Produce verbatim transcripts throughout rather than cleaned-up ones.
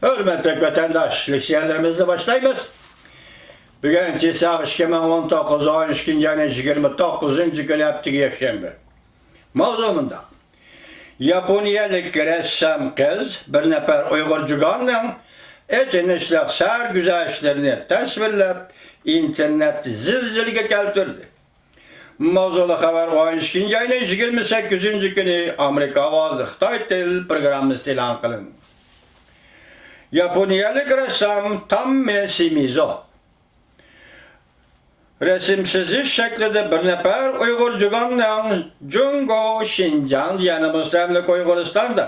ھۆرمەتلىك ۋەتەنداش، لېكسىيەلىرىمىزنى باشلايمىز. بۈگۈن چېساق ئىككى مىڭ ئون توققۇز، ئون ئىككىنچى ئاينىڭ يىگىرمە توققۇزىنچى كۈنى، ھەپتىگە يەكشەنبە. ماۋزۇ مۇنداق. ياپونىيەلىك رەسسام قىز بىر نەپەر ئۇيغۇر جۇگاننىڭ ئېچىنىشلىق سەرگۈزەشتلىرىنى تەسۋىرلەپ، ئىنتېرنېتنى زىلزىلىگە كەلتۈردى. ماۋزۇلۇق خەۋەر ئون ئىككىنچى ئاينىڭ يىگىرمە سەككىزىنچى كۈنى ئامېرىكا ئاۋازى خىتاي تىل پروگراممىسىدا ئېلان قىلىندى. ياپونىيەلىك رەسسام تاممى سىمىزو رەسىم سىزىش شەكلىدە بىر نەپەر ئۇيغۇر جۇگاننىڭ جۇڭگو، شىنجاڭ، يەنە مۇستەملىكە ئۇيغۇرىستاندا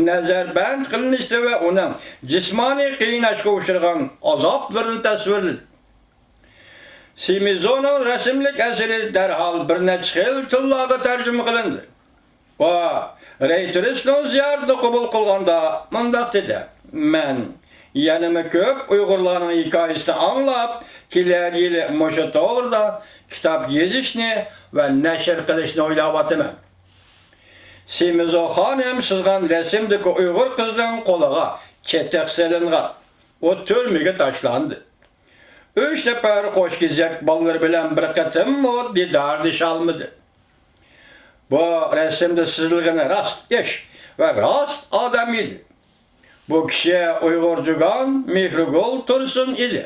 نەزەربەند قىلىنىشى ۋە ئۇنىڭ جىسمانىي قىيناشقا ئۇچرىغان ئازابلىرىنى تەسۋىرلىدى. سىمىزونىڭ رەسىملىك ئەسىرى دەرھال بىر نەچچە خىل تىللارغا تەرجىمە قىلىندى. ئۇ رەيتېرىسنىڭ زىيارىتىنى قوبۇل قىلغاندا مۇنداق دېدى: «مەن يەنىمۇ كۆپ ئۇيغۇرلارنىڭ ھېكايىسىنى ئاڭلاپ، كېلەر يىلى مۇشۇ توغرىدا كىتاب يېزىشنى ۋە نەشر قىلىشنى ئويلاۋاتىمەن.» سىمىزو خانىم سىزغان رەسىمدىكى ئۇيغۇر قىزنىڭ قولىغا چېتىق سېلىنغان. ئۇ تۈرمىگە تاشلاندى. ئۈچ نەپەر قوشكېزەك بالىلىرى بىلەن بىر قېتىممۇ دىدارلىشالمىدى. بۇ رەسىمدە سىزىلغىنى راست ئىش ۋە راست ئادەم ئىدى. بۇ كىشى ئۇيغۇر جۇگان مېھرىگۈل تۇرسۇن ئىدى.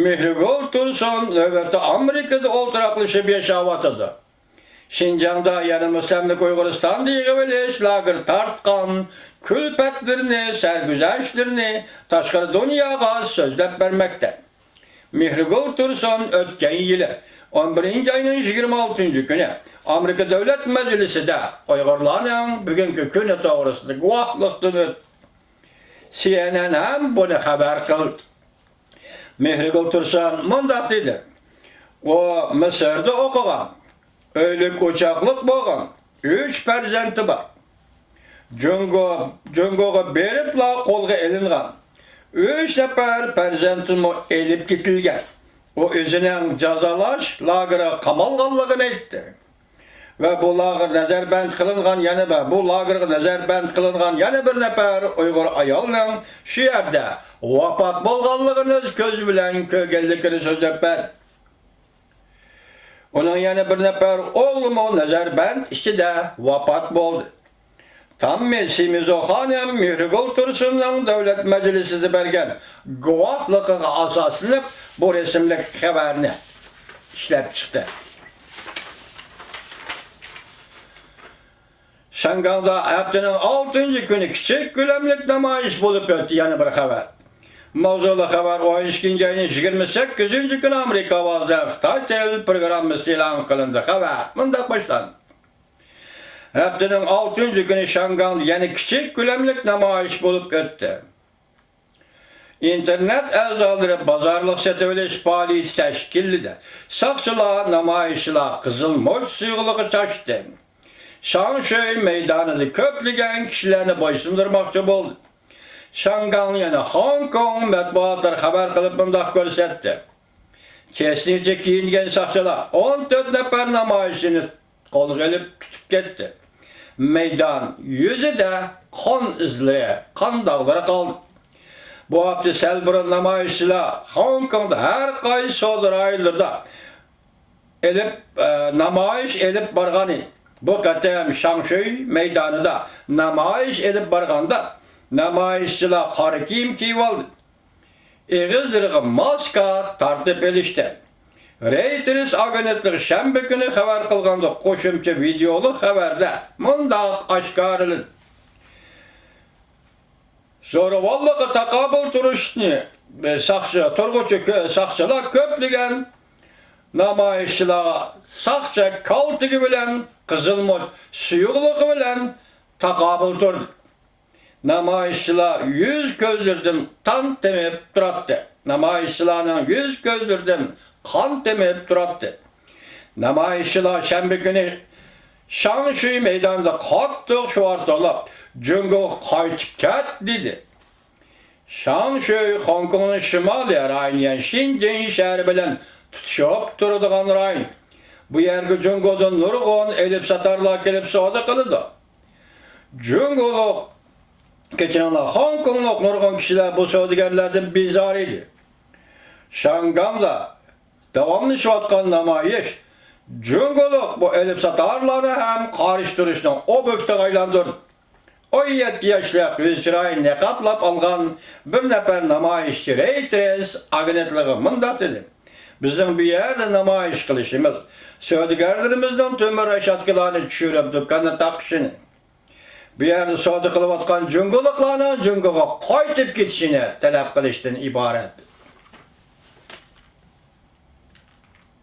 مېھرىگۈل تۇرسۇن نۆۋەتتە ئامېرىكىدا ئولتۇراقلىشىپ ياشاۋاتىدۇ. شىنجاڭدا يەنە مۇستەملىكە ئۇيغۇرىستاندا يىغىۋېلىش لاگېرى تارتقان كۈلپەتلىرىنى، سەرگۈزەشتلىرىنى تاشقىرى دۇنياغا سۆزلەپ بەرمەكتە. مېھرىگۈل تۇرسۇن ئۆتكەن يىلى ئون بىرىنچى ئاينىڭ يىگىرمە ئالتىنچى كۈنى ئامېرىكا دۆلەت مەجلىسىدە ئۇيغۇرلارنىڭ بۈگۈنكى كۈنى توغرىسىدا گۇۋاھلىقتىن ئۆتتى. سى ئېن ئېن ھەم بۇنى خەۋەر قىلدى. مېھرىگۈل تۇرسۇن مۇنداق دېدى: «ئۇ مىسىردا ئوقۇغان، ئۆيلۈك ئوچاقلىق بولغان، ئۈچ پەرزەنتى بار. جۇڭگو، جۇڭگوغا بېرىپلا قولغا ئېلىنغان. ئۈچ نەپەر پەرزەنتىمۇ ئېلىپ كېتىلگەن. ئۇ ئۆزىنىڭ جازالاش لاگېرىغا قامالغانلىقىنى ئېيتتى. ۋە بۇ لاگېر نەزەربەند قىلىنغان يەنە، ۋە بۇ لاگېرغا نەزەربەند قىلىنغان يەنە بىر نەپەر ئۇيغۇر ئايالنىڭ شۇ يەردە ۋاپات بولغانلىقىنى ئۆز كۆزى بىلەن كۆرگەنلىكىنى سۆزلەپ بەردى. ئۇنىڭ يەنە بىر نەپەر ئوغلىمۇ نەزەربەند ئىچىدە ۋاپات بولدى.» تاممى سىمىزو خانىم مېھرىگۈل تۇرسۇننىڭ دۆلەت مەجلىسىدە بەرگەن گۇۋاھلىقىغا ئاساسلىنىپ، بۇ رەسىملىك خەۋەرنى ئىشلەپ چىقتى. شياڭگاڭدا ھەپتىنىڭ ئالتىنچى كۈنى كىچىك كۆلەملىك نامايىش بولۇپ ئۆتتى. يەنە بىر خەۋەر. ماۋزۇلۇق خەۋەر ئون ئىككىنچى ئاينىڭ يىگىرمە سەككىزىنچى كۈنى ئامېرىكا ئاۋازىدا خىتاي تىل پروگراممىسى ئېلان قىلىندى. خەۋەر مۇنداق باشلاندى. ھەپتىنىڭ ئالتىنچى كۈنى شياڭگاڭدا يەنە كىچىك كۆلەملىك نامايىش بولۇپ ئۆتتى. ئىنتېرنېت ئەزالىرى بازارلىق سېتىۋېلىش پائالىيىتى تەشكىللىدى. ساقچىلار نامايىشچىلار قىزىل مۇچ سۇيۇقلۇقى چاچتى. شاڭشۈي مەيدانىدا كۆپلىگەن كىشىلەرنى بويسۇندۇرماقچى بولدى. شياڭگاڭ يەنە خوڭكوڭ مەتبۇئاتلىرى خەۋەر قىلىپ مۇنداق كۆرسەتتى: كەشنىچە كىيىنگەن ساقچىلار ئون تۆت نەپەر نامايىشچىنى قولغا ئېلىپ تۇتۇپ كەتتى. مەيدان يۈزىدە قان ئىزلىرى، قان داغلىرى قالدى. بۇ ھەپتە سەل بۇرۇن نامايىشچىلار خوڭكوڭدا ھەر قايسى سودا رايونلىرىدا ئېلىپ، ئە، نامايىش ئېلىپ بارغان ئىدى. بۇ قېتىم شاڭشۈي مەيدانىدا نامايىش ئېلىپ بارغاندا، نامايىشچىلار قارا كىيىم كىيىۋالدى. ئېغىزلىرىغا ماسكا تارتىپ ئېلىشتى. رەيتېرس ئاگېنتلىقى شەنبە كۈنى خەۋەر قىلغاندەك، قوشۇمچە ۋىدېئولۇق خەۋەردە مۇنداق ئاشكارىلىدى: زوراۋانلىققا تاقابىل تۇرۇشنى، ساقچى، تۇرغۇچى كۆ-، ساقچىلار كۆپلىگەن نامايىشچىلارغا ساقچى كالتىكى بىلەن، قىزىل مۇچ سۇيۇقلۇقى بىلەن تاقابىل تۇردى. نامايىشچىلار يۈز-كۆزلىرىدىن قان تېمىپ تۇراتتى. نامايىشچىلارنىڭ يۈز-كۆزلىرىدىن قان تېمىپ تۇراتتى. نامايىشچىلار شەنبە كۈنى شاڭشۈي مەيدانىدا قاتتىق شوئار توۋلاپ، «جۇڭگوغا قايتىپ كەت!» دېدى. شاڭشۈي خوڭكوڭنىڭ شىمالىي رايونى، يەنى شېنجېن شەھىرى بىلەن تۇتىشىپ تۇرىدىغان رايون. بۇ يەرگە جۇڭگودىن نۇرغۇن ئېلىپ ساتارلار كېلىپ سودا قىلىدۇ. جۇڭگولۇق كەچۈرۈڭلار، خوڭكوڭلۇق نۇرغۇن كىشىلەر بۇ سودىگەرلەردىن بىزار ئىدى. شياڭگاڭدا داۋاملىشىۋاتقان نامايىش جۇڭگولۇق بۇ ئېلىپ ساتارلارنى ھەم قارشى تۇرۇشنىڭ ئوبيېكتىغا ئايلاندۇردى. ئون يەتتە ياشلىق يۈز چىرايىنى نىقابلاپ ئالغان بىر نەپەر نامايىشچى رېيتېرس ئاگېنتلىقىغا مۇنداق دېدى: بىزنىڭ بۇ يەردە نامايىش قىلىشىمىز، سودىگەرلىرىمىزنىڭ تۆمۈر رەشاتكىلارنى چۈشۈرۈپ، دۇكاننى تاقىشىنى، بۇ يەردە سودا قىلىۋاتقان جۇڭگولۇقلارنىڭ جۇڭگوغا قايتىپ كېتىشىنى تەلەپ قىلىشتىن ئىبارەت.